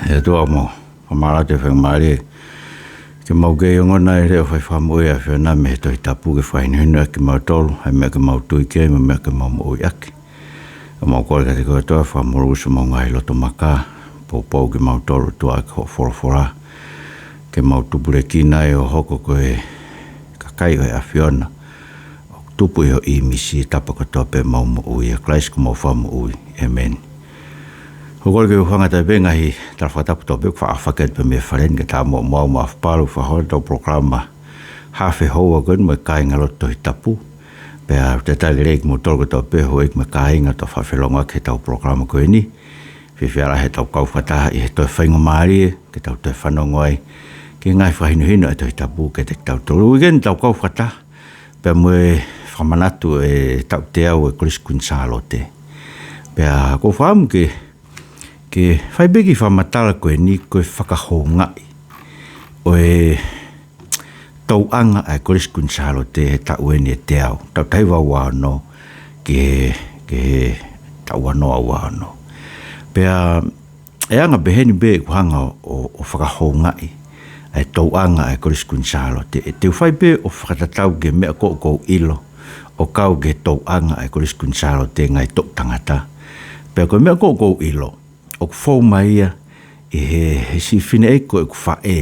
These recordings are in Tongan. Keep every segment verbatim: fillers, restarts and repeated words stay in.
ʻE ʻOtua, mau fakamālō atu e faingamālie ke mau kei ongona e leʻo faifakamoʻui ʻa e ʻAfiona mei he Tohi Tapu ke fakahinohino ʻaki kimautolu ʻa e meʻa ke mau tui ki ai mo e meʻa ke mau moʻui ʻaki. ʻOku mau kole kiate koe ʻOtua, fakamolū ʻa homau ngaahi loto maka, poupou kimautolu ʻOtua ʻaki hoʻo folofola, ke mau tupulekina ai ʻo hoko ko e kakai ʻo e ʻAfiona, ʻoku tupu ʻi ho ʻīmisi he tapa kotoa pē ʻemau moʻui, ʻia Kalaisi ko homau Fakamoʻui. ʻĒmeni. ʻOku ou kole ke u hanga atu pē he ngaahi tala fakatapu kotoa pē ʻoku faʻa fakahoko atu pē mei he fale ni, kae ʻatā muʻa mo au Maʻafu Palu ʻo fakahoko atu ʻetau polokalama hafe houa ko eni mo e kāingalotu Tohi Tapu. Pea ʻoku ou talitali lelei kimoutolu kotoa pē houʻeiki mo e kāinga ʻoku tau faʻa felongoaki heʻetau polokalama ko eni. Fiefia lahi heʻetau kau fakataha ʻi he toe faingamālie ke tau toe fanongo ai ki he ngaahi fakahinohino ʻa e Tohi Tapu kiate kitautolu. Uike ni tau kau fakataha pea mo e fakamanatu e taʻu teau ʻo e Kolisi Kuini Sālote. Pea ʻoku ou fakaʻamu ke, ke fai pē kiʻi fakamatala ko eni ko e fakahoungaʻi ʻo e touʻanga ʻa e Kolisi Kuini Sālote he taʻu eni ʻe teau, taʻu taha hiva ua ono ki he, ki he taʻu ua noa ua ono. Pea ʻe anga peheni pē ʻeku hanga ʻo, ʻo fakahoungaʻi ʻa e touʻanga ʻa e Kolisi Kuini Sālote. ʻE te u fai pē ʻo fakatatau ki he meʻa ko ē ʻoku ou ʻilo ʻo kau ki he touʻanga ʻa e Kolisi Kuini Sālote he ngaahi toʻu tangata. Pea ko e meʻa ko ē ʻoku ou ʻilo, ʻoku fou mai ia ʻi he, he siʻi fineʻeiki ko ʻeku faʻē,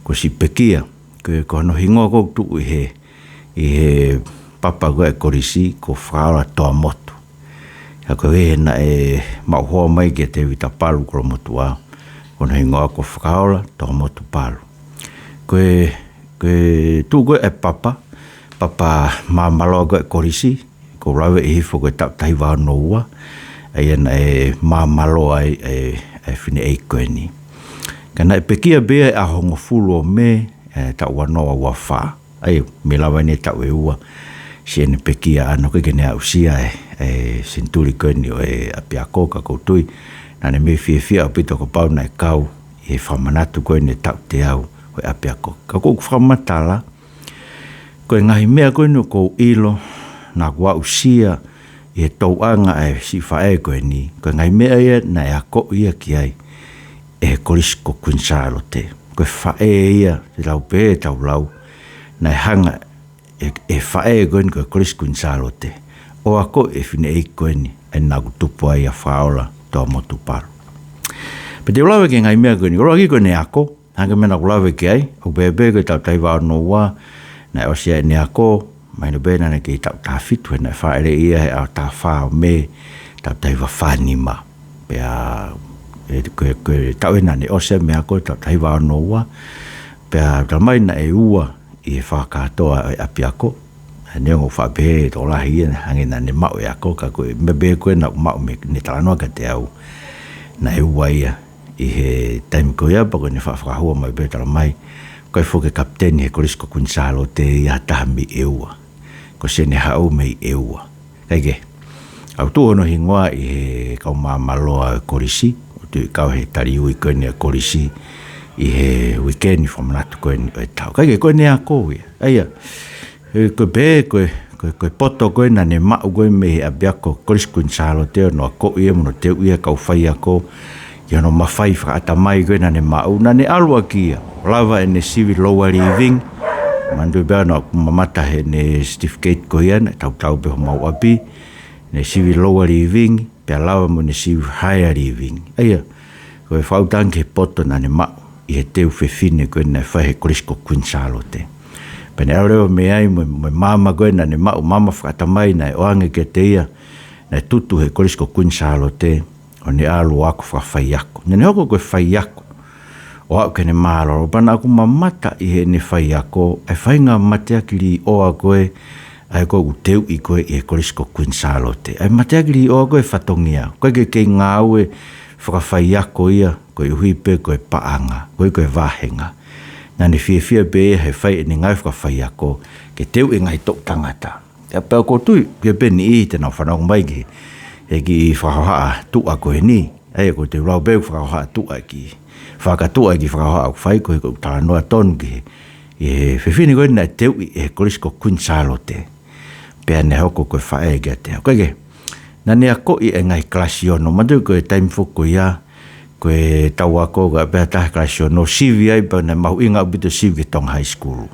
ko siʻi pekia, ko, ko hono hingoa ʻoku tuʻu ʻi he, ʻi he papa ko ē ʻa e kolisi ko Fakaola Toamotu. ʻA ia ko ē naʻe maʻu hoa mai kia Tēvita Palu Kolomotuʻa, ko hono hingoa ko Fakaola Toamotu Palu. Ko e, ko e tuʻu ko ē ʻa e papa, papa māmaloa ko ē ʻa e kolisi, ʻoku ou lave ʻi he hifo ko e taʻu taha hiva ono ua, ʻa ia naʻe māmaloa ai ʻa e, ʻa e fineʻeiki ko eni. Ka naʻe pekia pē ia he ʻaho hongofulu ʻo Mē, ʻe, taʻu ua noa ua fā. ʻA ia, mei lava eni e taʻu ʻe ua siʻene pekia, ʻa ʻikai ke ne aʻusia e, e senituli ko eni ʻo e ʻapiako, ka ʻoku ou tui naʻa ne mei fiefia ʻaupito kapau naʻe kau ʻi he fakamanatu ko eni e taʻu teau ʻo e ʻapiako. Ka ko ʻeku fakamatala, ko e ngaahi meʻa ko eni ʻoku ou ʻilo naʻa ku aʻusia ʻi he touʻanga ʻa e siʻi faʻē ko eni, ko e ngaahi meʻa ia naʻe akoʻi ia ki ai ʻe he Kolisi ko Kuini Sālote. Ko e faʻē ia, te tau pehē, tau lau, naʻe hanga ʻe, ʻe he faʻē ko eni ko e Kolisi Kuini Sālote ʻo akoʻi e fineʻeiki ko eni, ʻa ia naʻa ku tupu ai, ʻa Fakaola Toamotu Palu. Pea te u lave ki he ngaahi meʻa ko eni, ʻuluaki ko ʻene ako, hangē ko e meʻa naʻa ku lave ki ai, ʻoku pehē pē ko e taʻu taha hiva ono ua naʻe ʻosi ai ʻene ako, mahino pē naʻa ne kei taʻu taha fitu he naʻe fāʻeleʻi ia he ʻaho taha fā ʻo Mē, taʻu taha hiva fā nima. Pea, ʻe, ko e, ko e taʻu ē naʻa ne ʻosi ai mei he ako, taʻu taha hiva ono ua, pea talamai naʻe ua ʻi he fakakātoa ʻo e ʻapiako. Neongo ʻoku faʻa pehē ʻe he tokolahi ia hangē naʻa ne maʻu e ako, ka ko e meʻa pē ko ē naʻa ku maʻu mei heʻene talanoa kiate au, naʻe ua ia ʻi he taimi ko ia, pea ko ʻene faʻa fakahua mai pē, talamai, ʻikai foki ke kapiteni he Kolisi ko Kuini Sālote ia ha taha mei ʻEua. Ko siʻene haʻu mei ʻEua. Kae kehe, ʻoku tuʻu hono hingoa ʻi he kau māmaloa ʻo e kolisi, ʻoku tuʻu ʻi he kau he taliui ko eni ʻa e kolisi ʻi he uike ni fakamanatu ko eni ʻo e taʻu. Kae kehe, ko ʻene ako ia. ʻA ia, ʻe, ko e pehē, ko e, ko e, ko e poto ko ē naʻa ne maʻu ko ē mei he ʻapiako Kolisi Kuini Sālote ʻo ne akoʻi ia mo ne teuʻi e kau faiako, ki hono mafai fakaʻatamai ko ē naʻa ne maʻu, naʻa ne ʻalu ʻaki ia ʻo lava ʻene sivi lower leaving. Manatuʻi pē naʻa ku mamata heʻene certificate ko ia, naʻe tautau pē homau ʻapi, ʻene sivi lower leaving, pea lava mo ʻene sivi higher leaving. ʻA ia, ko e fakaʻuta ange ki he poto naʻa ne maʻu ʻi he teu fefine ko ē naʻe fai he Kolisi ko Kuini Sālote. Pea ne ʻalu leva mei ai mo, mo e maama ko ē naʻa ne maʻu, maama fakaʻatamai naʻe ʻoange kiate ia, naʻe tutu he Kolisi ko Kuini Sālote, ʻo ne ʻalu ʻo ako fakafaiako. Naʻa ne hoko ko e faiako ʻo aʻu ki heʻene mālōlō, pea naʻa ku mamata ʻi heʻene faiako ʻa e faʻahinga mateaki līʻoa ko ē, ʻa ē ʻoku teuʻi ko ē ʻi he Kolisi ko Kuini Sālote. ʻA e mateaki līʻoa ko ē e fatongia, ʻoku ʻikai ke kei ngāue fakafaiako ia koeʻuhi pē ko e paʻanga, koeʻuhi ko e vāhenga. Naʻa ne fiefia pē ia he fai ʻene ngāue fakafaiako ke teuʻi e ngaahi toʻu tangata. ʻA ia pea ʻoku ou tui, pea pē niʻihi te nau fanongo mai ki he kiʻi fakahohaʻa tuʻa ko eni. ʻA ia ʻoku ou tui lau pē fakahohaʻa tuʻa ki, fakatuʻa ki he fakahohaʻa ʻoku fai, ko e, ko e talanoa tonu ki he, ʻi he fefine ko ē naʻe teuʻi ʻe he Kolisi ko Kuini Sālote. Pea ne hoko ko e faʻē kiate au. Kae kehe, naʻa ne akoʻi e ngaahi kalasi ono, manatuʻi ko e taimi foki ko ia, ko ʻetau ako, ka pea taha kalasi ono sivi ai, pea naʻe mahuʻinga ʻaupito sivi ki he Tonga High School.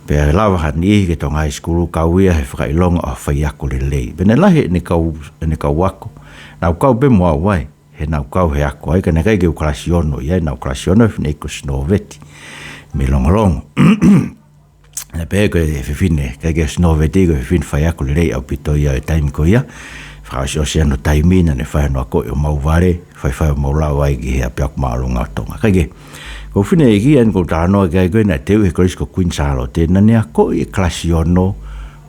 Pea lava ha niʻihi ki he Tonga High School, kau ia he fakaʻilonga ʻo e faiako lelei. Pea naʻe lahi ʻene kau, ʻene kau ako. Naʻa ku kau pē mo au ai, he naʻa ku kau he ako ai, ka naʻe ʻikai ke u kalasi ono ia, naʻa ku kalasi ono he fefine ko Sinoveti mei Longolongo. Naʻe pehē ko e fefine, ʻikai ke Sinoveti ko e fefine faiako lelei ʻaupito ia he taimi ko ia. Fakaʻosiʻosi hono taimi naʻa ne fai hono ako ʻi homau vale, faifai ʻo mau lava ai ki he ʻapiako māʻolunga ʻo Tonga. Kae kehe, ko e fefine ʻeiki eni ʻoku ou talanoa ki ai ko ē naʻe teuʻi he Kolisi ko Kuini Sālote, naʻa ne akoʻi e kalasi ono,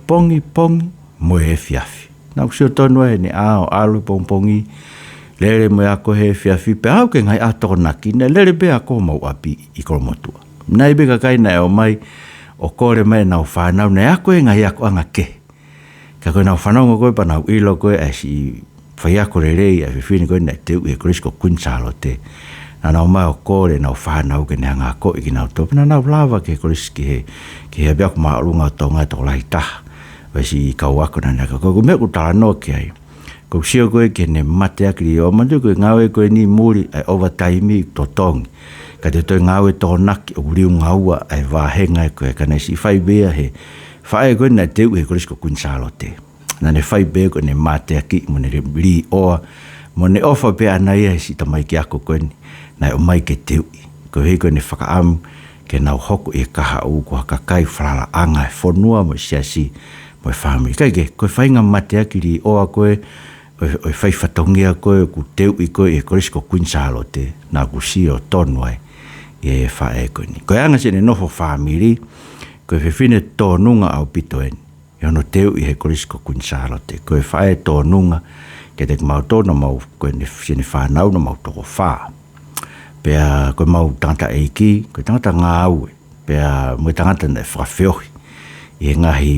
pongipongi mo e efiafi. Naʻa ku sio tonu ai heʻene ʻalu he pongipongi, lele mo e ako he efiafi, pea aʻu ki he ngaahi ʻaho Tokonaki, naʻe lele pē ako homau ʻapi ʻi Kolomotuʻa. Naʻe ʻi ai pē kakai naʻe ō mai ʻo kole mai ʻenau fānau, naʻe ako he ngaahi akoʻanga kehe. Ka ko ʻenau fanongo ko ē pea nau ʻilo ko ē ʻa e siʻi faiako lelei ʻa e fefine ko ē naʻe teuʻi he Kolisi ko Kuini Sālote, naʻa nau ō mai ʻo kole ʻenau fānau ke ne hanga ʻo akoʻi kinautolu. Pea naʻa nau lava ki he kolisi, ki he, ki he ʻapiako māʻolunga ʻo Tonga, tokolahi taha ʻo e siʻi kau ako naʻa ne ako. Ko e meʻa ʻoku ou talanoa ki ai, ʻoku ou sio ko ē ki heʻene mateaki līʻoa, manatuʻi ko e ngāue ko eni muli ʻa e overtime totongi. Ka te u toe ngāue Tokonaki ʻoku liunga ua ʻa e vāhenga ko ē, ka naʻe siʻi fai pē ia he faʻē ko ē naʻe teuʻi he Kolisi ko Kuini Sālote. Naʻa ne fai pē ko ʻene mateaki mo ʻene līʻoa, mo ʻene ʻofa pē ʻaʻana ia he siʻi tamaiki ako ko eni naʻe ō mai ke teuʻi, koeʻuhi ko ʻene fakaʻamu ke nau hoko ʻi he kahaʻu ko ha kakai falalaʻanga he fonua mo e siasi mo e fāmili. Kae kehe, ko e faʻahinga mateaki līʻoa ko ē ʻo e, ʻo e fai fatongia ko ē ʻoku teuʻi ko ē ʻi he Kolisi ko Kuini Sālote, naʻa ku sio tonu ai ʻi he faʻē ko eni. Ko e anga siʻene nofo fāmili, ko e fefine tōnunga ʻaupito eni ʻi hono teuʻi he Kolisi ko Kuini Sālote. Ko e faʻē tōnunga kiate kimautolu, naʻa mau, ko ʻene, siʻene fānau naʻa mau toko fā. Pea ko ʻemau tangataʻeiki, ko e tangata ngāue, pea mo e tangata naʻe fakafeohi ʻi he ngaahi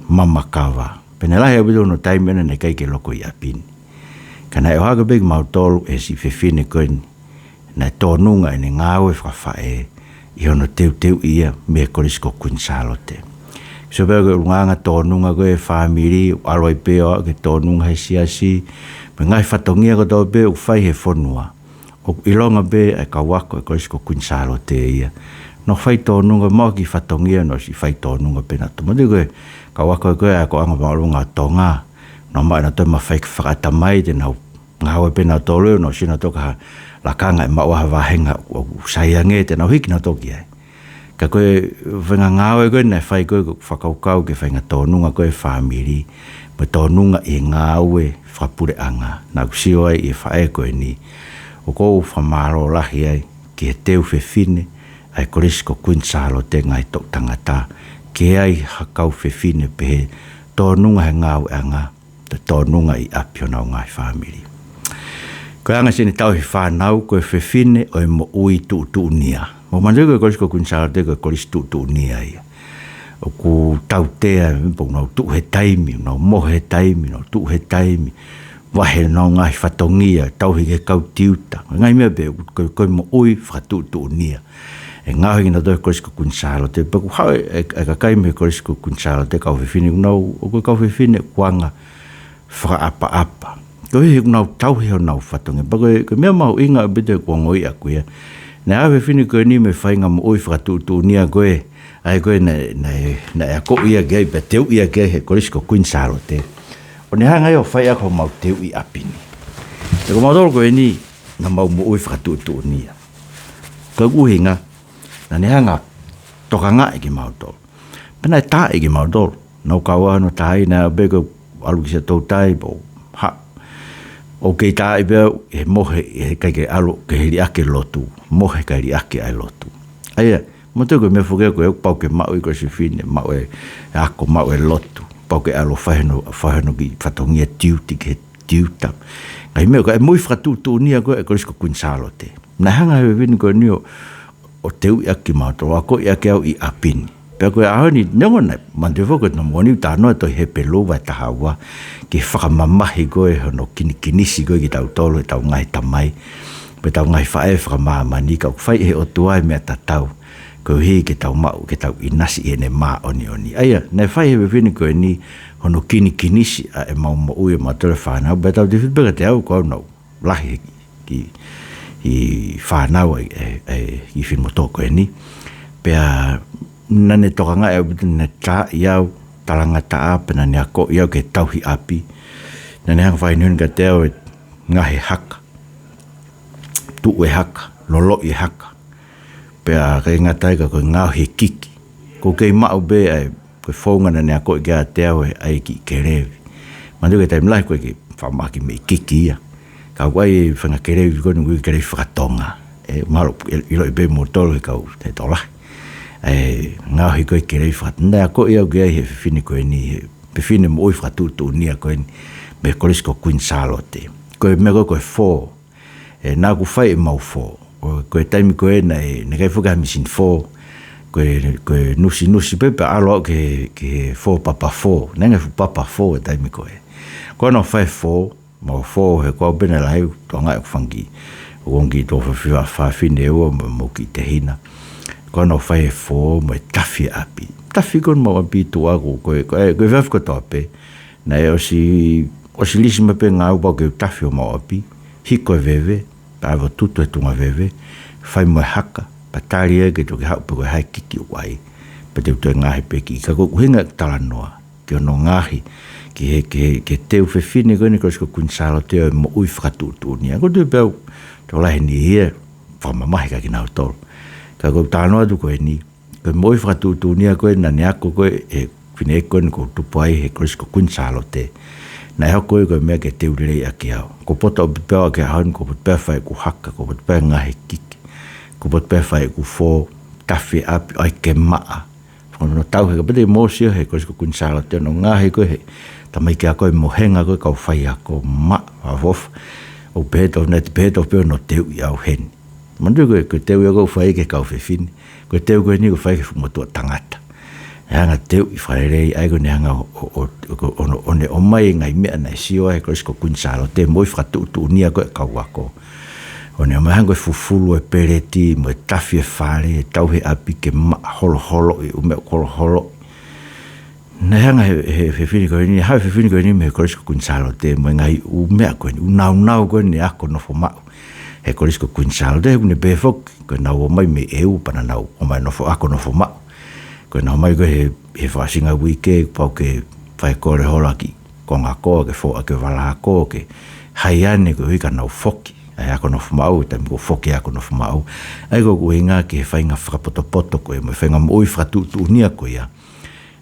mama kava. Pea naʻe lahi ʻaupito hono taimi ʻaʻana naʻe ʻikai ke loko ʻi ʻapi ni. Ka naʻe ʻohake pē kimautolu ʻe he siʻi fefine ko eni naʻe tōnunga ʻene ngāue fakafaʻē ʻi hono teuteuʻi ia mei he Kolisi ko Kuini Sālote. Sio pē ki he ʻulungaanga tōnunga ko ē he fāmili, ʻalu ai pē ʻo aʻu ki he tōnunga he siasi, mo e ngaahi fatongia kotoa pē ʻoku fai he fonua, ʻoku ʻilonga pē ʻa e kau ako ʻa e Kolisi ko Kuini Sālote ia. Nau fai tōnunga, maʻu ha kiʻi fatongia, nau siʻi fai tōnunga pē nautolu. Manatuʻi ko e kau ako ko ē ʻa e Akoʻanga Māʻolunga ʻo Tonga, nau maʻu ʻenautolu e mafai fakaʻatamai, te nau ngāue pē nautolu, ʻo nau sio nautolu ki ha lakanga ʻe maʻu ai ha vāhenga ʻoku sai ange, te nau hiki nautolu ki ai. Ka ko e faʻahinga ngāue ko ē naʻe fai ko ē, ʻoku fakakaukau ki he faʻahinga tōnunga ko ē he fāmili, mo e tōnunga ʻi he ngāue fakapuleʻanga. Naʻa ku sio ai ʻi he faʻē ko eni, ʻoku ou fakamālō lahi ai ki he teu fefine ʻa e Kolisi ko Kuini Sālote, ngaahi toʻu tangata, ke ʻi ai ha kau fefine pehē, tōnunga he ngāueʻanga, tōnunga ʻi ʻapi honau ngaahi fāmili. Ko e anga siʻene tauhi fānau, ko e fefine ʻo e moʻui tuʻutuʻunia. Mou manatuʻi ko e Kolisi ko Kuini Sālote ko e kolisi tuʻutuʻunia ia. ʻOku tautea, pea ʻoku nau tuʻu he taimi, nau mohe he taimi, nau tuʻu he taimi, vahe honau ngaahi fatongia, tauhi ki he kau tiuta. Ngaahi meʻa pehē, ko, ko e moʻui fakatuʻutuʻunia. ʻE ngaohi kinautolu he Kolisi ko Kuini Sālote, pea ʻoku haʻu e, e, e kakai mei he Kolisi ko Kuini Sālote, kau fefine, ʻoku nau, ʻoku kau fefine ʻoku anga fakaʻapaʻapa. Koeʻuhi he ʻoku nau tauhi honau fatongia. Pea ko e, ko e meʻa mahuʻinga ʻaupito ʻoku ou ongoʻi ʻaʻaku ia. Naʻe ʻi ai e fefine ko eni mo e faʻahinga moʻui fakatuʻutuʻunia ko ē, ʻa ē ko ē naʻe, naʻe, naʻe akoʻi ia ki ai, pea teuʻi ia ki ai he Kolisi ko Kuini Sālote. ʻO ne hanga ia ʻo fai ʻaki homau teuʻi ʻapi ni. Pea ko mautolu ko eni, naʻa mau moʻui fakatuʻutuʻunia. Ko e ʻuhinga, naʻa ne hanga ʻo tokangaʻi kimautolu. Pea naʻe taaʻi kimautolu. Nau kau ai hono taaʻi, naʻe pehē ko e ʻalu ki Siaʻatoutai, pea u haʻu. ʻOku kei taaʻi pē au he mohe, he ʻikai ke ʻalu, ke liʻaki e lotu. Mohe kae liʻaki ʻa e lotu. ʻA ia, manatuʻi ko e meʻa foki ia ko ē ʻoku pau ke maʻu ʻe he kolisi fefine, maʻu e ako, maʻu e lotu. Pau ke ʻalu ʻo fai hono, fai hono kiʻi fatongia tiuti ki he tiuta. Ngaahi meʻa ko ē, moʻui fakatuʻutuʻunia ko ē ʻa e Kolisi ko Kuini Sālote. Naʻe hanga ʻe he fefine ko eni ʻo, ʻo teuʻi ʻaki kimautolu, akoʻi ʻaki au ʻi ʻapi ni. Pea ko e ʻaho ni, neongo naʻe, manatuʻi foki ko e moʻoni ʻoku talanoa e tohi Hepelū vahe taha ua, ki he fakamamahi ko ē hono kinikinisi ko ē kitautolu ʻe heʻetau ngaahi tamai, mo ʻetau ngaahi faʻē fakamāmani, ka ʻoku fai ʻe he ʻOtua e meʻa tatau, koeʻuhi ke tau maʻu, ke tau ʻinasi ʻi heʻene māʻoniʻoni. ʻA ia, naʻe fai ʻe he fefine ko eni hono kinikinisi ʻa ʻemau moʻui ʻo mautolu e fānau, pea tautefito pē kiate au, ko au naʻa ku lahi he kiʻi, ʻi fānau ai e, e, ʻi Finemotuʻa ko eni. Pea naʻa ne tokangaʻi ʻaupito, naʻa ne tā ʻi au talangataʻa, pea naʻa ne akoʻi au ke tauhi ʻapi. Naʻa ne hanga ʻo fakahinohino kiate au e ngaohi e haka, tuʻu e haka, loloʻi e haka. Pea ʻikai ngata ai ka ko e ngaohi e kiki. ʻOku ou kei maʻu pē ʻa e, ko e founga naʻa ne akoʻi kiate au e ʻai e kiʻi kelevi. Manatuʻi ko e taimi lahi ʻoku ʻikai ke fakamamahi e kiʻi kiki ia. Ka ʻoku ʻai e faʻahinga kelevi ko eni, ko e kelevi fakatonga. ʻE, mahalo ʻiloʻi pē ʻe moutolu he kau taʻetokolahi. ʻE, ngaohi ko e kelevi fakatonga. Naʻe akoʻi au ki ai he fefine ko eni, he fefine moʻui fakatuʻutuʻunia ko eni mei he Kolisi ko Queen Sālote. Ko e meʻa ko ē ko e fō. ʻE, naʻa ku fai ʻemau fō. Ko, ko e taimi ko ē naʻe, naʻe ʻikai foki ha mīsini fō. Ko e, ko e nusinusi pē pea ʻalu au ki he, ki he fō papa fō. Naʻe ʻikai fuʻu papa fō he taimi ko ē. Ko ʻena ʻoku fai e fō, mau fō he ko au pē naʻe lahi, tokangaʻi ʻeku fanga kiʻi, ʻeku kiʻi tuofāfine ʻe ua mo, mo e kiʻi tehina. Ko ʻena ʻoku fai e fō mo e tafi e ʻapi. Tafi ko ē homau ʻapi tuʻa ko, ko e, ko e, ko e efiafi kotoa pē. Naʻe ʻosi, ʻosi lisi mai pē ngāue pau ke u tafi homau ʻapi, hiko e veve, pea ʻave ʻo tutu he tuʻunga veve, fai mo e haka, pea tali ai ke toki haʻu pe ko e hā e kiki ʻoku ʻai, pea te u toe ngaohi pē e kiki. Ka ko ʻeku ʻuhinga ʻeku talanoa ki hono ngaohi, ki he, ki he, ki he teu fefine ko eni Kolisi ko Queen Sālote ʻo e moʻui fakatuʻutuʻunia. ʻOku ou tui pē au ʻoku lahi e niʻihi ia ʻe fakamamahi kiate kinautolu. Ka ko ʻeku talanoa atu ko eni, ko e moʻui fakatuʻutuʻunia ko ē naʻa ne ako ko ē ʻe he fineʻeiki ko eni kuo tupu ai he Kolisi ko Queen Sālote. Naʻe hoko ia ko e meʻa ke teu lelei ʻaki au. Kuo poto ʻaupito pē au ʻaki e ʻaho ni, kuo poto pē au ʻo fai ʻeku haka, kuo poto pē au ʻo ngaohi e kiki. Kuo poto pē au ʻo fai ʻeku fō, tafi e ʻapi, ʻai ke maʻa. Fakamolemole, tau he kapau te mou sio he Kolisi ko Queen Sālote hono ngaohi ko ē ʻe he tamaiki ako, ʻe mohenga ko ē kau faiako, maʻa, fakaʻofoʻofa. ʻOku pehē tofu, naʻe pehē tofu pē hono teuʻi au heni. Manatuʻi ko e, ko e teu ia ʻoku fai ki he kau fefine. Ko e teu ko eni ʻoku fai ki he fuʻu motuʻa tangata. ʻE hanga ʻo teuʻi fakalelei, ʻa ia ko ʻene hanga ʻo, ʻo, ʻo, ʻo, ʻo, ʻo ne ʻomai e ngaahi meʻa naʻe sio ai he Kolisi ko Queen Sālote, moʻui fakatuʻutuʻunia ko ē e kau ako. ʻO ne ʻomai, hangē ko e fufulu e peleti, mo e tafi e fale, tauhi e ʻapi ke maʻa, holoholoʻi e ʻū meʻa ʻoku holoholoʻi. Naʻe hanga ʻe he, he, he fefine ko eni, haʻu e fefine ko eni mei he Kolisi ko Queen Sālote, mo e ngaahi ʻū meʻa ko eni, ʻū naunau ko eni ako nofo maʻu he Kolisi ko Queen Sālote, he ʻoku ne pehē foki, ko ʻenau ō mai mei ʻEua pea naʻa nau ō mai nofo, ako nofo maʻu. Ko ʻenau ō mai ko ē he, he fakaʻosinga uike, pau ke fai e kole hola ki he konga ako, ke fou ʻaki e vala ako, ke haiane koeʻuhi ka nau foki. ʻA e ako nofo maʻu, taimi ko ē foki e ako nofo maʻu. ʻA ia ko ʻeku ʻuhinga ki he faʻahinga fakapotopoto ko ē, mo e faʻahinga moʻui fakatuʻutuʻunia ko ia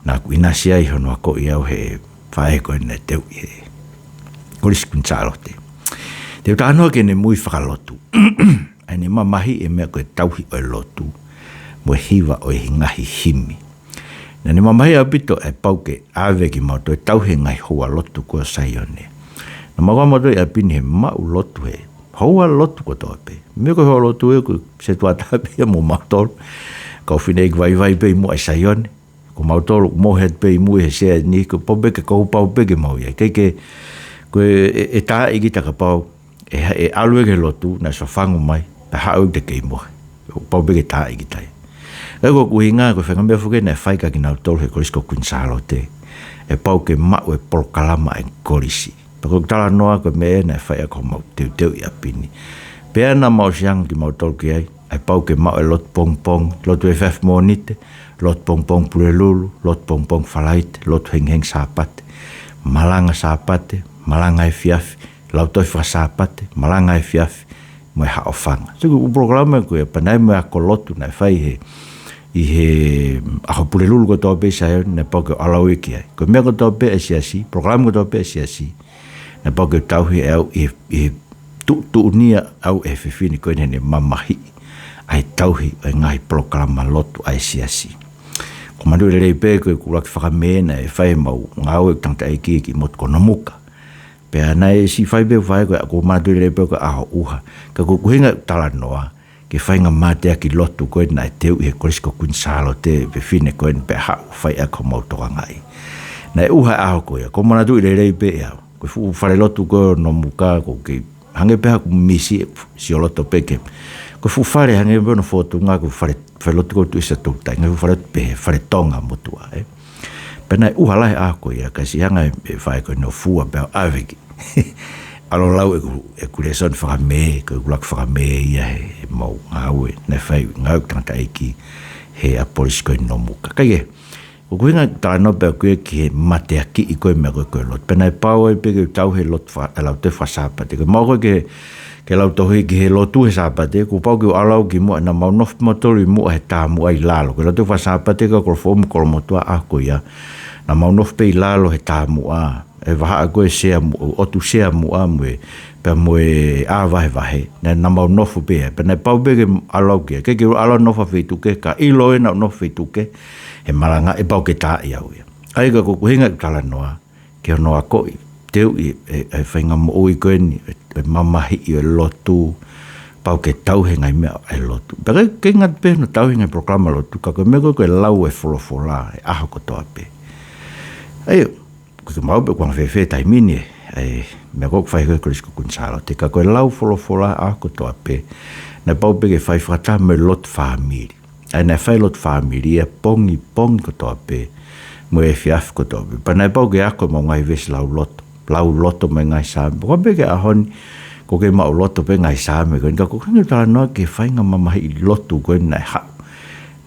naʻa ku ʻinasi ai hono akoʻi au ʻe he faʻē ko ē naʻe teuʻi he Kolisi Queen Sālote. Te u talanoa ki heʻene moʻui fakalotu. ʻA ʻene mamahiʻi e meʻa ko e tauhi ʻo e lotu, mo e hiva ʻo e ngaahi himi. Naʻa ne mamahiʻi ʻaupito e pau ke ʻave kimautolu ʻo tauhi e ngaahi houa lotu ko ē ʻo Saione. Naʻa mau ō mautolu ʻi ʻapi ni he maʻu lotu he houa lotu kotoa pē. Meʻa ko e houa lotu ē ko e setuata pē ia mo mautolu. Kau fineʻeiki vaivai pē ʻi muʻa ʻi Saione. Ko mautolu, mohe pē ʻi muʻa he sea ni, kuo pau pē ke, kuo pau pē ke mau ʻi ai. ʻIkai ke, ko e, ʻe, ʻe taaʻi kita kapau ʻe, ʻe ʻalu ia ki he lotu, naʻe sofangu mai, pea haʻu ia te kei mohe. Kuo pau pē ke taaʻi kita ia. ʻA ia ko ʻeku ʻuhinga, ko e faʻahinga meʻa foki naʻe fai kiate kinautolu he Kolisi ko Queen Sālote. ʻE pau ke maʻu e polokalama ʻa e kolisi. Pea ko ʻeku talanoa ko e meʻa naʻe fai ʻaki homau teuteu ʻi ʻapi ni. Pea naʻa mau ʻosi hanga kimautolu ki ai, ʻe pau ke maʻu e lotu pongipongi, lotu efiafi Mōnite, lotu pongipongi Pulelulu, lotu pongipongi Falaite, lotu hengihengi Sāpate, malanga Sāpate, malanga efiafi, lautohi faka-Sāpate, malanga efiafi, mo e haʻofanga. Sio ki he polokalama ko ia, pea naʻe ʻi ai mo e ako lotu naʻe fai he, ʻi he ʻaho Pulelulu kotoa pē ʻi Saione, naʻe pau ke ʻalu au ia ki ai. Ko e meʻa kotoa pē ʻa e siasi, polokalama kotoa pē ʻa e siasi, naʻe pau ke tauhi ʻe au ʻi he, ʻi he tuʻutuʻunia au ʻe he fefine ko eni heʻene mamahiʻi ʻa e tauhi ʻo e ngaahi polokalama lotu ʻa e siasi. Ko e manatuʻi lelei pē ko ʻeku ʻuluaki fakamē naʻe fai ʻemau ngāue ʻeku tangataʻeiki ki he motu ko Nomuka. Pea naʻe siʻi fai pē ʻeku faʻē ko ē, ko e manatuʻi lelei pē ko e ʻaho ʻuha. Ka ko ʻeku ʻuhinga ʻeku talanoa ki he faʻahinga mateaki lotu ko ē naʻe teuʻi he Kolisi ko Queen Sālote, fefine ko eni pea haʻu ʻo fai ʻaki homau tokangaʻi. Naʻe ʻuha e ʻaho ko ia, ko e manatuʻi lelei pē ʻe au. Ko e fuʻu fale lotu ko ē ʻo Nomuka ʻoku kei hangē pē ha ʻoku misi, sioloto pē ke. Ko e fuʻu fale hangē pē hono fōtunga, ko e fale, fale lotu ko ē ʻi Tuʻiʻosi Toutai, ngaahi fuʻu fale lotu pehē, fale Tonga motuʻa, ē. Pea naʻe ʻuha lahi e ʻaho ko ia, ka siʻi hanga ʻe he faʻē ko eni ʻo fua pea ʻave ki, ʻAlu ʻo lau ʻeku, ʻeku lēsoni fakamē, ko ʻeku ʻuluaki fakamē ia he, he mau ngāue, naʻe fai ngāue ʻeku tangataʻeiki he ʻapi polisi ko ē ʻi Nomuka. Kae kehe, ko ʻeku ʻuhinga talanoa pē ʻaʻaku ia ki he mateakiʻi ko ē meʻa ko ē ko e lotu. Pea naʻe pau ai pē ke u tauhi e lotu fa-, e lautohi faka-Sāpate. Ko e maʻu ko ē ke, ke lautohi ki he lotu he Sāpate, kuo pau ke u ʻalu au ki muʻa, naʻa mau nofo mautolu ʻi muʻa he tāmuʻa ʻi lalo. Ko e lautohi faka-Sāpate ka ko Kolofoʻou mo Kolomotuʻa ʻaho ko ia, naʻa mau nofo pē ʻi lalo he tāmuʻa. ʻE vahaʻa ko ē Sea Mu-, ʻOtu Sea Muʻa mo e, pea mo e ʻĀ Vahevahe. Naʻa, naʻa mau nofo pē ia. Pea naʻe pau pē ke ʻalu au ki ai. ʻIkai ke u ʻalu ʻo nofo ha feituʻu kehe, ka ʻilo ʻe naʻa ku nofo feituʻu kehe he malanga, ʻe pau ke taaʻi au ia. ʻA ia ka ko ʻeku ʻuhinga ʻeku talanoa ki hono akoʻi, teuʻi e, e, e faʻahinga moʻui ko eni, e, e mamahiʻi ʻo e lotu, pau ke tauhi e ngaahi meʻa ʻa e lotu. Pea ʻikai, ʻikai ngata pē hono tauhi e ngaahi polokalama lotu, ka ko e meʻa ko ē ko e lau e folofola he ʻaho kotoa pē. ʻA ia, ʻoku ʻikai ke u maʻu pē ʻoku anga fēfē e taimi ni, e, meʻa ko ē ʻoku fai ko ē he Kolisi ko Kuini Sālote, ka ko e lau folofola ʻaho kotoa pē, naʻe pau pē ke fai fakataha mo e lotu fāmili. ʻA ia naʻe fai e lotu fāmili ia pongipongi kotoa pē, mo e efiafi kotoa pē. Pea naʻe pau ke ako ʻemau ngaahi veesi lauloto, lauloto mo e ngaahi Saame. Pea kapau pē ko e ʻaho ni, ʻoku ke maʻuloto pē ngaahi Saame ko eni, ka ko ʻeku ʻuhinga talanoa ki he faʻahinga mamahiʻi lotu ko eni naʻe haʻu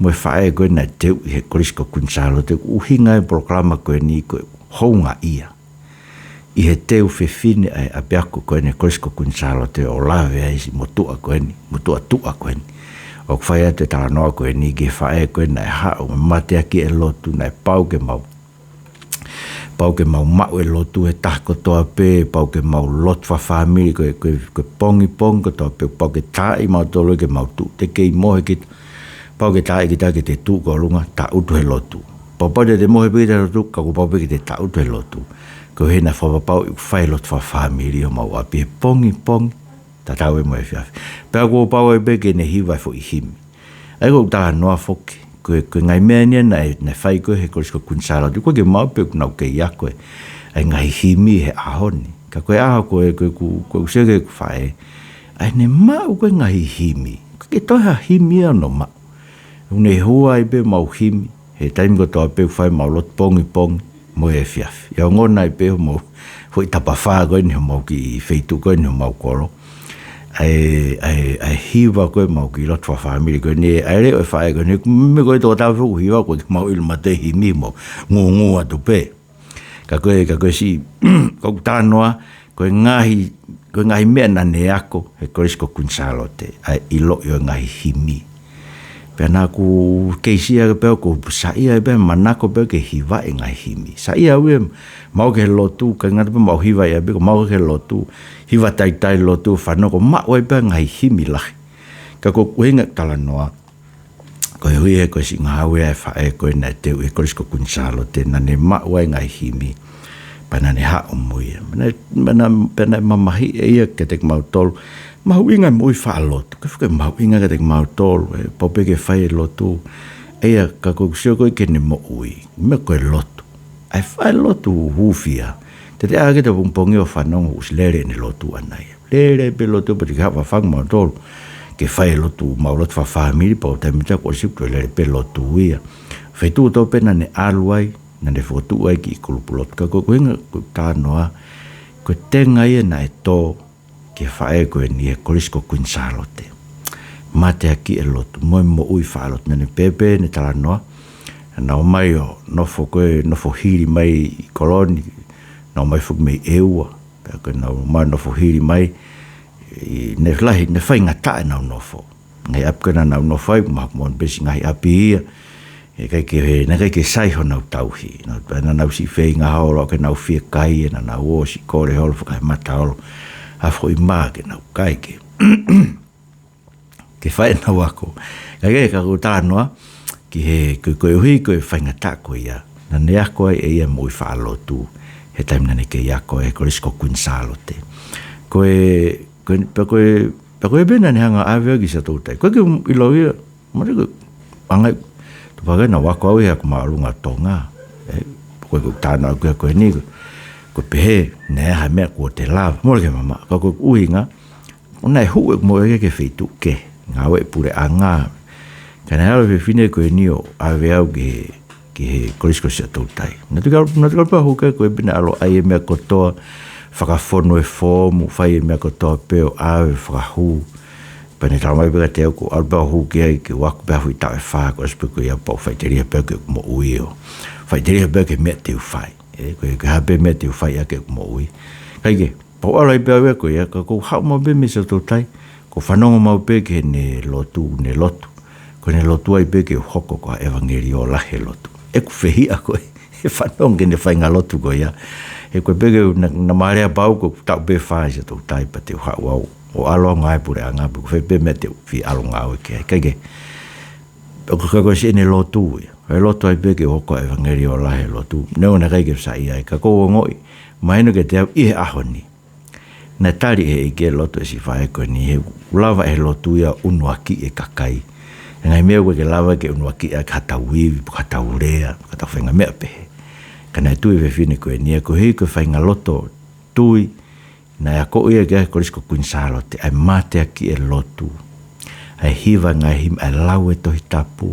mo e faʻē ko ē naʻe teuʻi he Kolisi ko Kuini Sālote. ʻUhinga e polokalama ko eni ko e houngaʻia ʻi he teu fefine ʻa e ʻapiako ko eni Kolisi ko Kuini Sālote ʻo lave ai siʻi motuʻa ko eni, motuʻa tuʻa ko eni. ʻOku fai atu e talanoa ko eni ki he faʻē ko ē naʻe haʻu mo e mateakiʻi e lotu, naʻe pau ke mau, pau ke mau maʻu e lotu he taha kotoa pē, pau ke mau lotu fakafāmili ko e, ko e, ko e pongipongi kotoa pē, pau ke taaʻi mautolu ke mau tuʻu. Te kei mohe kita, pau ke taaʻi kita ke te tuʻu ki ʻolunga, tangutu he lotu. Pau, pau te te mohe pē kita he lotu, ka kuo pau pē ke te tangutu he lotu. Ko e ʻuhi naʻe fakapapauʻi ʻoku fai e lotu fakafāmili ʻi homau ʻapi he pongipongi, tatau ai mo e efiafi. Pea kuo pau ai pē ke ne hiva e foʻi himi. ʻA ia ko ʻeku talanoa foki, ko e, ko e ngaahi meʻa eni naʻe, naʻe fai ko ē he Kolisi ko Kuini Sālote, ʻoku ʻikai ke u maʻu pē ʻoku nau kei ako e, ʻa e ngaahi himi he ʻaho ni. Ka ko e ʻaho ko ē, ko ʻeku, ko ʻeku sio ki heʻeku faʻē, ʻa ʻene maʻu ko ē ngaahi himi. ʻIkai ke toe ha himi ia ʻoku nau maʻu. ʻOku ne hua ai pē homau himi he taimi kotoa pē ʻoku fai ʻemau lotu pongipongi mo e efiafi. ʻI he ongona ai pē homau foʻi tapafā ko eni homau kiʻi feituʻu ko eni homau kolo. ʻA e, ʻa e, ʻa e hiva ko ē ʻemau kiʻi lotu fakafāmili ko eni, ʻa e leʻo e faʻē ko eni, meʻa ko ē tokotaha foki ʻoku hiva, ʻoku ʻikai ke mau ʻilo mautolu e himi, mau ngūngū atu pē. Ka ko e, ka ko e siʻi, ko ʻeku talanoa, ko e ngaahi, ko e ngaahi meʻa naʻa ne ako he Kolisi ko Kuini Sālote, ʻa e ʻiloʻi ʻo e ngaahi himi. Pea naʻa ku kei sio ki ai pea ʻoku ou saiʻia pē, manako pē ke hivaʻi e ngaahi himi. Saiʻia au ia, mau ki he lotu, ʻikai ngata pē mau hiva ia pē, ko mau ki he lotu, hiva talitali lotu, fanongo, maʻu ai pē ngaahi himi lahi. Ka ko ʻeku ʻuhinga talanoa, koeʻuhi he ko e siʻi ngāue ʻa e faʻē ko ē naʻe teuʻi he Kolisi ko Kuini Sālote, naʻa ne maʻu ai e ngaahi himi, pea naʻa ne haʻu mo ia. Pea naʻe, pea naʻe, pea naʻe mamahiʻi ʻe ia kiate kimautolu mahuʻinga e moʻui faʻa lotu. Ko e fuʻu mahuʻinga kiate kimautolu, ʻe pau pē ke fai e lotu. ʻA ia ka ko ʻeku sio ko ē ki heʻene moʻui, meʻa ko e lotu. ʻA e fai e lotu hūfia. Te te ʻā hake he pongipongi ʻo fanongo ʻoku ʻosi lele ʻene lotu ʻana ia. Lele pē lotu pea te ke haʻu ʻo fafanga mautolu ke fai e lotu, mau lotu fakafāmili, pea ʻi he taimi ʻe taha kuo ʻosi, kuo lele pē lotu ia. Feituʻu kotoa pē naʻa ne ʻalu ai, naʻa ne fokotuʻu ai e kiʻi kulupu lotu. Ka ko ʻeku ʻuhinga ʻeku talanoa, ko e tenga ia naʻe tō ki he faʻē ko eni he Kolisi ko Kuini Sālote. Mateakiʻi e lotu, mo e moʻui faʻa lotu. Naʻa ne pehē pē ʻene talanoa, naʻa nau ō mai ʻo nofo ko ē, nofo hili mai ʻi Koloni, nau ō mai foki mei ʻEua, pea ko ʻenau ō mai ʻo nofo hili mai, ʻi, naʻe lahi, naʻe faingataʻa ʻenau nofo. Ngaahi ʻapi ko ē naʻa nau nofo ai, mahalo ko e moʻoni pē siʻi ngaahi ʻapi ia, ʻe ʻikai ke, naʻe ʻikai ke sai honau tauhi. Naʻa, naʻa nau siʻi feinga holo ke nau fiekaia, naʻa nau ō siʻi kole holo, fakaemata holo ha foʻi mā ke nau kai ke, ke fai ʻenau ako. Ka ʻikai, ka ko ʻeku talanoa ki he, ko, koeʻuhi ko e faingataʻa ko ia, naʻa ne ako ai ʻe ia e moʻui faʻa lotu he taimi naʻa ne kei ako he Kolisi ko Kuini Sālote. Ko e, ko e, pea ko e, pea ko e pē naʻa ne hanga ʻo ʻave au ki Siaʻatoutai. ʻOku ʻikai ke u ʻilo ia, mahalo ko e anga ia, tupu hake naʻa ku ako au ia he ako māʻolunga Tonga. ʻE, ko ʻeku talanoa ko ē ko eni, ko e pehē, naʻe ʻi ai ha meʻa kuo te lava. Mole ke mamaʻo, ka ko ʻeku ʻuhinga, ʻo naʻe hū ʻeku moʻui ki he feituʻu kehe, ngāue e puleʻanga. Ka naʻe ʻalu e fefine ko eni ʻo ʻave au ki he, ki he Kolisi ko Siaʻatoutai. Naʻa tuku au, naʻa tuku au pē ʻo hū ki ai, ko e pē naʻe ʻalu ʻo ʻai e meʻa kotoa, fakafonu e foomu, fai e meʻa kotoa pē ʻo ʻave fakahū. Pea ne talamai pē kiate au ko e ʻalu pē ʻo hū ki ai ke u ako pē ha foʻi taʻu ʻe fā, ko e ʻosi pē ko ia pea u faʻiteliha pē ke moʻui ʻo faʻiteliha pē ki he meʻa te u fai. ʻE, ko e, ko e hā pē meʻa te u fai ʻaki ʻeku moʻui. Kae kehe, pea u ʻalu ai pē au ia ko ia, ka ʻoku ou haʻu maʻu pē mei Siaʻatoutai, ʻoku ou fanongo maʻu pē ki heʻene lotu, ne lotu. Ko ʻene lotu ai pē ke u hoko ko ha ʻevangeliō lahi he lotu. ʻEku fehiʻa ko ē, he fanongo ki heʻene faʻahinga lotu ko ia. He ko e pē ke u na, na mālea pau ko e taʻu pē fā ʻi Siaʻatoutai pea te u haʻu au ʻo ʻalu au ngāue puleʻanga pe ko fē pē meʻa te u fie ʻalu ngāue ki ai. Kae kehe, ʻoku, ka ko e siʻene lotu ia. ʻE lotu ai pē ke u hoko ko ha ʻevangeliō lahi he lotu. Neongo naʻe ʻikai ke u saiʻia ai, ka ʻoku ou ongoʻi mahino kiate au ʻi he ʻaho ni. Naʻe tali ʻe he ʻEiki e lotu ʻa e siʻi faʻē ko eni, he ʻoku lava ʻe he lotu ia ʻo ʻunuakiʻi e kakai. ʻI he ngaahi meʻa ʻoku ʻikai ke lava ke ʻunuakiʻi ʻaki hatau ivi, pe ko hatau lea, pe ko hatau faʻahinga meʻa pehē. Ka naʻe tui e fefine ko eni ia, koeʻuhi ko e faʻahinga loto tui naʻe akoʻi ia ki ai he Kolisi ko Kuini Sālote, ʻa e mateakiʻi e lotu, ʻa e hiva e ngaahi himi, ʻa e lau e Tohi Tapu,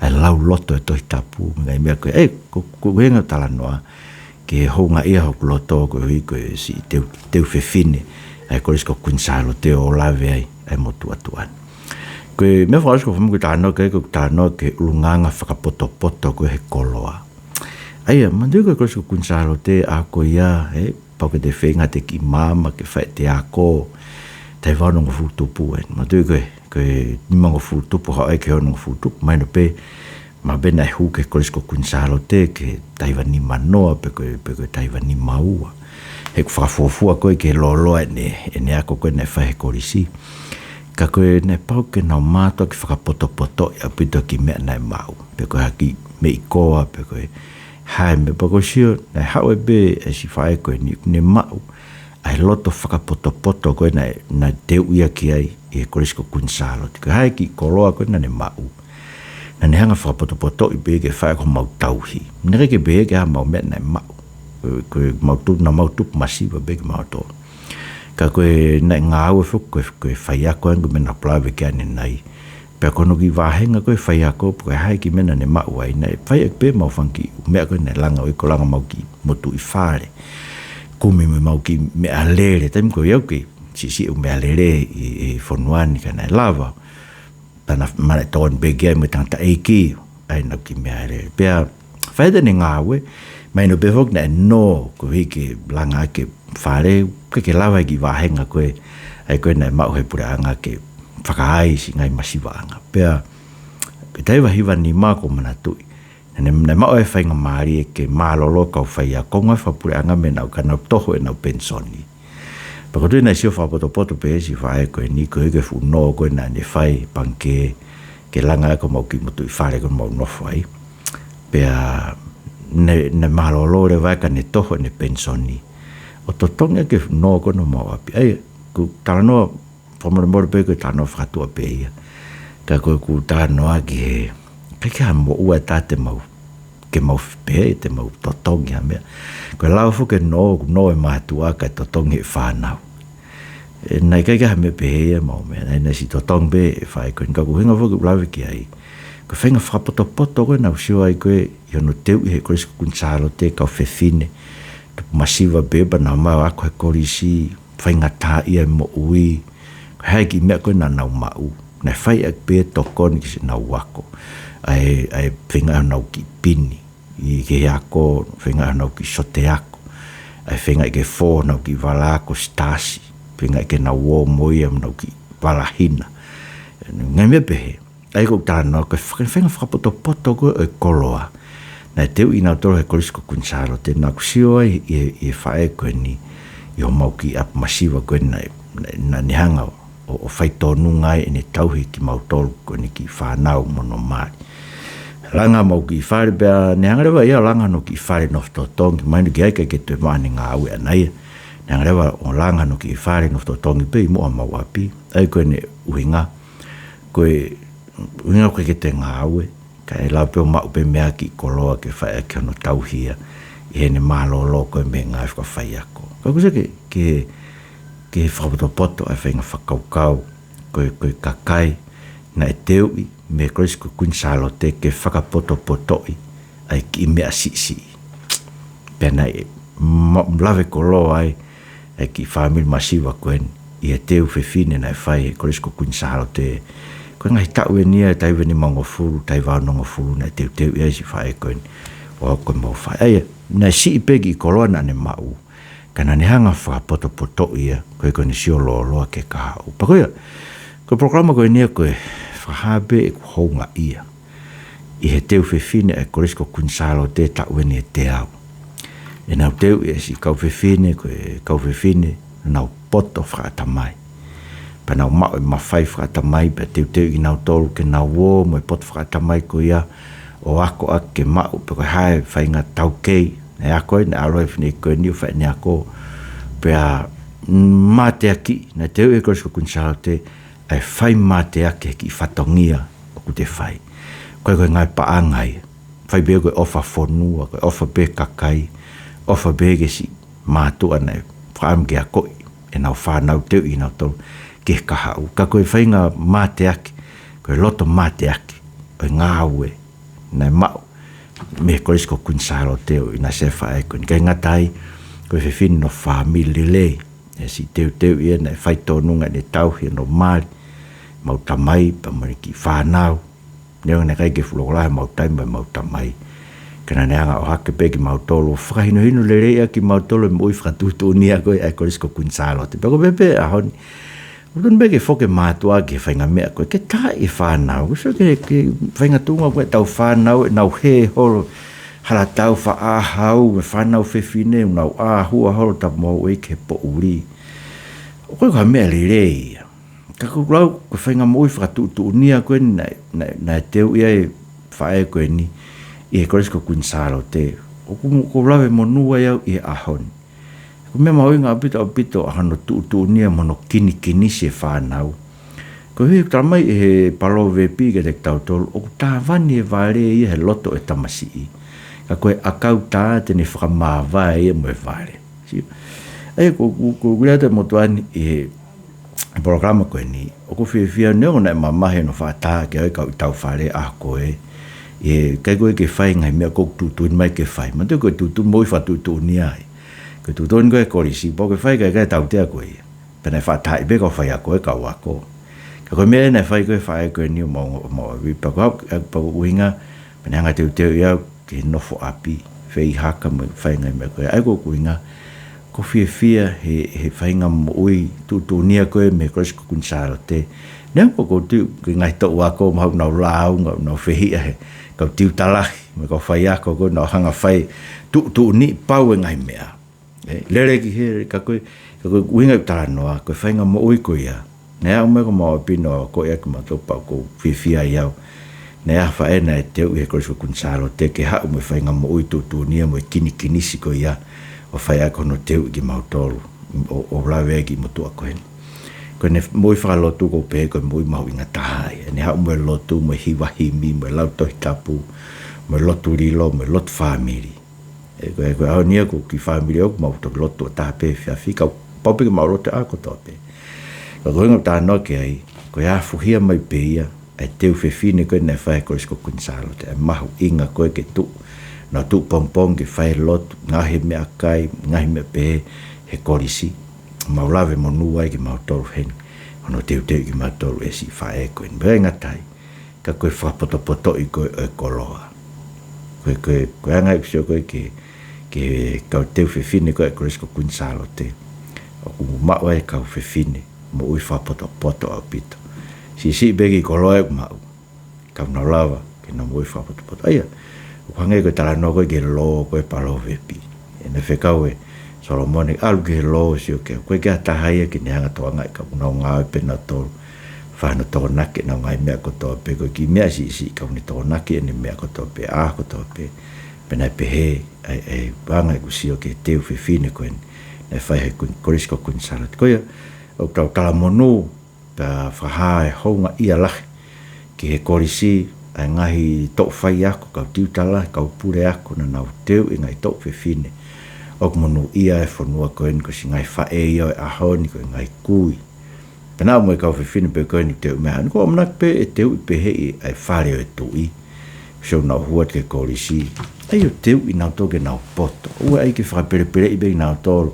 ʻa e lau loto e Tohi Tapu, mo e ngaahi meʻa ko ē. ʻE, ko, ko e ʻuhinga ʻeku talanoa, ke houngaʻia hoku loto koeʻuhi ko e siʻi teu, teu fefine ʻa e Kolisi ko Kuini Sālote ʻo lave ai ʻa e motuʻa tuʻa ni. Ko e meʻa fakaʻosi ʻoku ou fakaʻamu ke u talanoa ki ai, ko ʻeku talanoa ki he ʻulungaanga fakapotopoto ko ē he koloa. ʻA ia, manatuʻi ko e Kolisi ko Kuini Sālote ʻa ko ia, ʻe, pau ke te feinga ʻete kiʻi maama ke fai ʻete ako, taʻu ʻe onongofulu tupu ē. Manatuʻi ko e, ko e nimangofulu tupu, haʻu ai ki he onongofulu tupu, mahino pē, mahalo pē naʻe hū ki he Kolisi ko Kuini Sālote ki he taʻu ʻe nima noa pe ko e, pe ko e taʻu ʻe nima ua. He ʻoku fakafuofua ko ē ki he lōloa ʻene, ʻene ako ko ē naʻe fai he kolisi. Ka ko e naʻe pau ke nau mātuʻaki fakapotopotoʻi ʻaupito e kiʻi meʻa naʻe maʻu. Pe ko e hā e kiʻi meʻi koa, pe ko e hā e meʻa, pea ʻoku ou sio, naʻe haʻu ai pē e siʻi faʻē ko eni, ne maʻu ʻa e loto fakapotopoto ko ē naʻe, naʻe teuʻi ia ki ai ʻi he Kolisi ko Kuini Sālote. Ko e hā e kiʻi koloa ko ē naʻa ne maʻu, naʻa ne hanga ʻo fakapotopotoʻi pē ke fai ʻaki homau tauhi. Naʻe ʻikai ke pehē ki ha mau meʻa naʻe maʻu. Ko e, ko e mau tupu, naʻa mau tupu masiva pē kimautolu. Ka ko e naʻe ngāue foki ko e, ko e faiako, ʻa ia ko e meʻa naʻa ku lave ki ai ʻanenai. Pea ko hono kiʻi vāhenga ko ē faiako, pe ko e hā e kiʻi meʻa naʻa ne maʻu ai, naʻe fai ʻaki pē ʻemau fanga kiʻi meʻa ko ē naʻe langa, ʻoku ʻikai ko e langa ʻemau kiʻi motuʻi fale. Kumi mo ʻemau kiʻi meʻalele, taimi ko ia ʻoku kei siʻisiʻi ʻeku meʻalele ʻi, ʻi fonua ni ka naʻe lava. Pea naʻa, naʻa ne tokoni pē ki ai mo e tangataʻeiki, ʻa ʻenau kiʻi meʻalele. Pea fai ʻene ngāue, mahino pē foki naʻe nō koeʻuhi ke langa ʻaki e fale, ʻikai ke lava e kiʻi vāhenga ko ē, ʻa ia ko ē naʻe maʻu he puleʻanga ke fakaai siʻi ngaahi masivaʻanga. Pea, ko e taʻu ʻe hiva nima ʻoku ou manatuʻi, naʻa ne, naʻe maʻu e faingamālie ke mālōlō e kau faiako, ngāue fakapuleʻanga mei heʻenau, ka nau toho ʻenau penisoni. Pea ʻoku ou tui naʻe sio fakapotopoto pē siʻi faʻē ko eni, koeʻuhi ko e fuʻu nō ko ē naʻa ne fai pangikē, ke langa ʻaki homau kiʻi motuʻi fale ko ē ʻoku mau nofo ai. Pea ne, ne mālōlō leva ia ka ne toho ʻene penisoni ʻo totongi ʻaki e fuʻu nō ko ē ʻo homau ʻapi. ʻA ia, ʻoku ou talanoa, fakamolemole pē ko e talanoa fakatuʻa pē ia. Ka ko ʻeku talanoa ki he, ʻikai ke ʻi ai ha moʻua ʻe taha te mau, ke mau f-, pehē te mau totongi ha meʻa. Ko e lau foki e nō, nō e mātuʻa kae totongi e fānau. ʻE, naʻe ʻikai ke ʻi ai ha meʻa pehē ia ʻemau meʻa, naʻe, naʻe siʻi totongi pē e faʻē ko eni, ka ko e ʻuhinga foki ʻoku ou lave ki ai, ko e faʻahinga fakapotopoto ko ē naʻa ku sio ai ko ē ʻi hono teuʻi he Kolisi ko Kuini Sālote e kau fefine tupu masiva pē pea nau ō mai ʻo ako he kolisi, faingataʻaʻia e moʻui, ko e hā e kiʻi meʻa ko ē naʻa nau maʻu, naʻe fai ʻaki pē e tokoni ki siʻenau ako. ʻA e, ʻa e feinga honau kiʻi pini ʻi he ako, feinga honau kiʻi sote ako, ʻa e feinga ke fō honau kiʻi vala ako sitasi, feinga ke nau ō mo ia mo honau kiʻi vala hina. Ngaahi meʻa pehē. ʻA ia ʻoku ou talanoa ko e faka-, faʻahinga fakapotopoto ko ē ʻo e koloa naʻe teuʻi kinautolu he Kolisi ko Kuini Sālote, naʻa ku sio ai ʻi he, ʻi he faʻē ko eni, ʻi homau kiʻi ʻapi masiva ko ē naʻe, naʻe, naʻa ne hanga ʻo, ʻo fai tōnunga ai ʻene tauhi kimautolu ko eni kiʻi fānau mo hono mali. Langa homau kiʻi fale pea ne hanga leva ia ʻo langa hono kiʻi fale nofo totongi, mahino ki ai ʻikai ke toe maʻu ʻene ngāue ʻaʻana ia. Ne hanga leva ʻo langa hono kiʻi fale nofo totongi pē ʻi muʻa homau ʻapi. ʻA ia ko ʻene ʻuhinga, ko e ʻuhinga ʻoku ʻikai ke toe ngāue, kae lava pē ʻo maʻu pē meʻa kiʻi koloa ke fai ʻaki hono tauhi ia ʻi heʻene mālōlō ko ē mei he ngāue fakafaiako. Ka ʻoku ou sio ki he, ki he, ki he fakapotopoto ʻa e faʻahinga fakakaukau, ko e, ko e kakai naʻe teuʻi mei he Kolisi ko Kuini Sālote ke fakapotopotoʻi ʻa e kiʻi meʻa siʻisiʻi. Pea naʻe ma-, lave koloa ai ʻa e kiʻi fāmili masiva ko eni ʻi he teu fefine naʻe fai he Kolisi ko Kuini Sālote. Ko e ngaahi taʻu eni ia, taha hiva nima ngofulu, taha hiva ono ngofulu, naʻe teuteuʻi ai siʻi faʻē ko eni ʻo hoko ko e mau faʻē. ʻA ia, naʻe siʻi pē kiʻi koloa naʻa ne maʻu, ka naʻa ne hanga ʻo fakapotopotoʻi ia, ko e ko ʻene sio lōloa ki he kahaʻu. Pea ko ia, ko e polokalama ko eni ia ko e fakahā pē ʻeku houngaʻia ʻi he teu fefine ʻa e Kolisi ko Kuini Sālote taʻu eni ʻe teau. ʻEnau teuʻi ʻa siʻi kau fefine, ko e kau fefine naʻa nau poto fakaʻatamai. Pea nau maʻu e mafai fakaʻatamai, pea teuteuʻi kinautolu ke nau ō mo e poto fakaʻatamai ko ia ʻo ako ʻaki ke maʻu pe ko e hā e faʻahinga taukei naʻe ako ai, naʻe ʻalu ai e fineʻeiki ko eni ʻo fai ʻene ako. Pea, mm, mateaki, naʻe teuʻi ʻe he Kolisi ko Kuini Sālote ʻa e fai mateaki he kiʻi fatongia ʻoku te fai. Ko e, ko e ngaahi paʻanga ia. Fai pē ko e ʻofa fonua, ko e ʻofa pē kakai, ʻofa pē ki he siʻi mātuʻa naʻe fakaʻamu ke akoʻi ʻenau fānau, teuʻi kinautolu ki he kahaʻu. Ka ko e faʻahinga mateaki, ko e loto mateaki ʻo e ngāue naʻe maʻu mei he Kolisi ko Kuini Sālote ʻo ʻinasi ai e faʻē ko eni. ʻIkai ngata ai, ko e fefine nofo fāmili lelei. ʻE siʻi teuteu ia naʻe faitōnunga ʻene tauhi hono mali, mau tamai, pea mo ʻene kiʻi fānau. Neongo naʻe ʻikai ke fuʻu loko lahi ʻemau taimi mo ʻemau tamai, ka naʻa ne hanga ʻo ʻohake pē kimautolu, fakahinohino lelei ʻaki kimautolu e moʻui fakatuʻutuʻunia ko ē ʻa e Kolisi ko Kuini Sālote. Pea ko e pehē pē ʻaho ni, ʻoku totonu pē ke foki e mātuʻa ki he faʻahinga meʻa ko ē, ke taaʻi e fānau. So ke, ke faʻahinga tuʻunga ko ē ʻetau fānau, ʻenau hē holo, hala tau faʻahau, mo e fānau fefine, ʻoku nau ʻā hua holo tapu mo houʻeiki he poʻuli. ʻOku ʻikai ko ha meʻa lelei ia. Ka ʻoku ou lau, ko e faʻahinga moʻui fakatuʻutuʻunia ko eni naʻe, naʻe, naʻe teuʻi ai e faʻē ko eni ʻi he Kolisi ko Kuini Sālote. ʻOku, ʻoku ou lave monū ai au ʻi he ʻaho ni. Ko e meʻa mahuʻinga ʻaupito, ʻaupito ʻa hono tuʻutuʻunia mo hono kinikinisi e fānau. Koeʻuhi ʻoku talamai ʻe he palōvepi kiate kitautolu, ʻoku tāvani e vale ia he loto ʻo e tamasiʻi, ka ko e ʻakau tā te ne fakamāvae ia mo e vale. Sio? ʻA ia ko, ko, ko e ʻuhinga ia ʻa e motuʻa ni ʻi he polokalama ko eni, ʻoku ou fiefia neongo naʻe mamahi hono fakataha ki ai e kau ʻi taufale ʻaho ko ē, ʻi he ʻikai ko ē ke fai e ngaahi meʻa ʻoku tuʻutuʻuni mai ke fai. Manatuʻi ko e tuʻutuʻuni moʻui fakatuʻutuʻunia ia. Ko e tuʻutuʻuni ko ē ʻa e kolisi, pau ke fai, ka ʻikai ke tautea ko ia. Pea naʻe fakatahaʻi pē kau faiako ʻe kau ako. Ka ko e meʻa naʻe fai ko ē ʻe he faʻē ko eni ʻo mau, mau ʻavi, pea ko au, pea ko e ʻuhinga, pea ne hanga ʻo teuteuʻi au ke nofo ʻapi, fei haka mo e faʻahinga meʻa ko ē. ʻA ia ko e ʻuhinga, ʻoku ou fiefia he, he faʻahinga moʻui tuʻutuʻunia ko ē mei he Kolisi ko Kuini Sālote. Neongo ʻoku ou tui ko e ngaahi toʻu ako mahalo ʻoku nau lāunga, ʻoku nau fehiʻa he kau tiuta lahi mo e kau faiako ko ē ʻoku nau hanga ʻo fai tuʻutuʻuni pau e ngaahi meʻa. ʻE, lele ki hē, ka ko e, ka ko e ʻuhinga ʻeku talanoa, ko e faʻahinga moʻui ko ia. Naʻe aʻu mai ko ē homau ʻapi ʻo akoʻi ʻaki kimautolu, pea ʻoku ou fiefia ai au. Naʻe ʻi ai ha faʻē naʻe teuʻi he Kolisi ko Kuini Sālote ke haʻu mo e faʻahinga moʻui tuʻutuʻunia mo e kinikinisi ko ia, ʻo fai ʻaki hono teuʻi kimautolu, ʻo, ʻo lave ai ki he motuʻa ko eni. Ko ʻene moʻui fakalotu ʻoku ou pehē ko e moʻui mahuʻinga taha ia. ʻEne haʻu mo e lotu, mo e hiva himi, mo e lau Tohi Tapu, mo e lotu lilo, mo e lotu fāmili. ʻE, ko e, ko e ʻaho ni ia ko e kiʻi fāmili ʻoku mau toki lotu ʻo taha pē he efiafi, ka pau pē ke mau lotu ʻaho kotoa pē. Ka ko e ʻuhinga ʻoku ou talanoa ki ai, ko e afuhia mai pē ia ʻa e teu fefine ko ē naʻe fai he Kolisi ko Kuini Sālote, ʻa e mahuʻinga ko ē ke tuʻu ʻenau tuʻu pongipongi ke fai e lotu, ngaohi e meʻakai, ngaahi meʻa pehē he kolisi. Mau lave monū ai kimautolu heni, hono teuteuʻi kimautolu ʻe siʻi faʻē ko eni. Pea ʻikai ngata ai, ka ko e fakapotopotoʻi ko ē ʻo e koloa. Ko e, ko e, ko e anga ʻeku sio ko ē ki he, ki he kau teu fefine ko ē ʻa e Kolisi ko Kuini Sālote, ʻoku maʻu ai e kau fefine moʻui fakapotopoto ʻaupito. Siʻisiʻi pē kiʻi koloa ʻoku maʻu, ka ʻoku nau lava ke nau moʻui fakapotopoto. ʻA ia, ʻoku hangē ko e talanoa ko ē ki he lō ko ē palōvepi. ʻEne fekau ʻe Solomone, ʻalu ki he lō ʻo sio ki ai. ʻOku ʻikai ke ʻi ai ha taha ia ke ne hanga ʻo tokangaʻi, ka ʻoku nau ngāue pē nautolu, fai hono tokonaki ʻenau ngaahi meʻa kotoa pē. Ko e kiʻi meʻa siʻisiʻi ka ʻoku ne tokonaki ʻene meʻa kotoa pē, ʻaho kotoa pē. Pea naʻe pehē ʻa e, ʻa e anga ʻeku sio ki he teu fefine ko eni naʻe fai he Kuini, Kolisi ko Kuini Sālote. Ko ia, ʻoku tau talamonū, pea fakahā e houngaʻia lahi ki he kolisi, ʻa e ngaahi toʻu faiako, kau tiuta lahi, kau puleako naʻa nau teuʻi e ngaahi toʻu fefine ʻoku monūʻia ai e fonua ko eni, ko e siʻi ngaahi faʻē ia ʻo e ʻaho ni, ko e ngaahi kui. Pea naʻa mo e kau fefine pē ko eni ʻoku teuʻi mai he ʻaho ni, ʻoku ou ʻamanaki pē ʻe teuʻi pehē ʻi he Fale ʻo e Tuʻi. Sio, nau hū atu ki he kolisi, ʻai ʻo teuʻi kinautolu ke nau poto. ʻOua ʻai ke fakapelepeleʻi pē kinautolu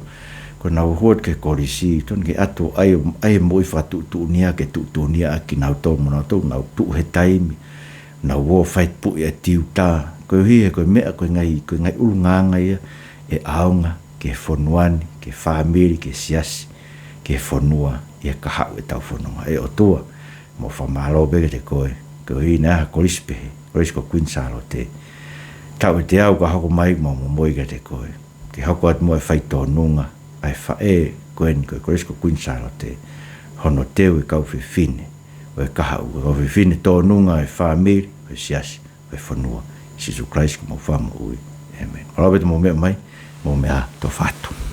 Ko ʻenau hū atu ki he kolisi, tonu ke ʻatu ai, ai moʻui fakatuʻutuʻuni ia ke tuʻutuʻuni ʻaki kinautolu mo nautolu, nau tuʻu he taimi, nau ō fai puʻi ʻa e tiuta. Koeʻuhi he ko e meʻa, ko e ngaahi, ko e ngaahi ʻulungaanga ia ʻe ʻaonga ki he fonua ni, ki he fāmili, ki he siasi, ki he fonua, ʻi he kahaʻu ʻetau fononga. ʻE ʻOtua, mau fakamālō pē kiate koe, koeʻuhi naʻe ʻi ai ha kolisi pehē, Kolisi ko Kuini Sālote. Taʻu ʻe teau ka hoko mai, mau momoi kiate koe ke hoko atu muʻa e faitōnunga ʻa e faʻē ko eni ko e Kolisi ko Kuini Sālote, hono teu e kau fefine ʻo e kahaʻu, kau fefine tōnunga ʻo e fāmili, ʻo e siasi, ʻo e fonua. Sīsū Kalaisi ko homau Fakamoʻui. ʻĒmeni. Mālō pē hoʻomou meʻa mai, mou meʻa ā, tofa atu.